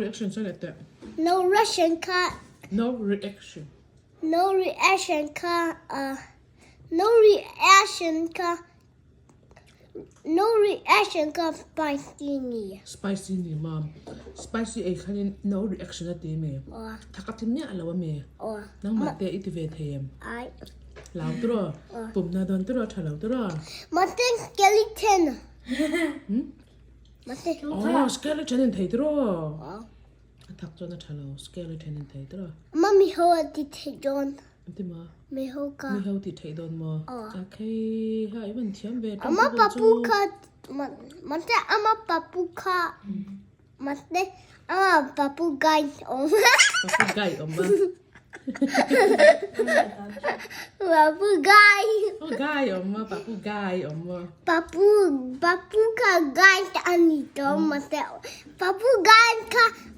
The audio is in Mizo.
Reaction sawi leh teh. No Russian kha. No reaction. No reaction kha uh no reaction kha no reaction kha spicy ni. Spicy ni ma. Spicy ei khanin no reaction a ti mi. Aw. Thak a thi miah lo a mi. Aw. Nangmah te i ti ve thei em? Ai. Lau turaw. Pumna dawn turaw tha lo turaw. Mahse skeleton. Hmm? Aw skeleton in thei tiraw? A thak chuan a tha lo skeleton in thei tiraw? Ma mi ho a ti thei dawn. Ti maw? Mi ho ka. Mi ho ti thei dawn maw? Okay ha i van thiam ve Ama papu kha mate ama papu kha mate ama papu gai awm. Papu gai awm a. Papu gai. Oh gai awm a papu gai awm a. Papu papu kha gai a ni tawh mahse papu gai kha.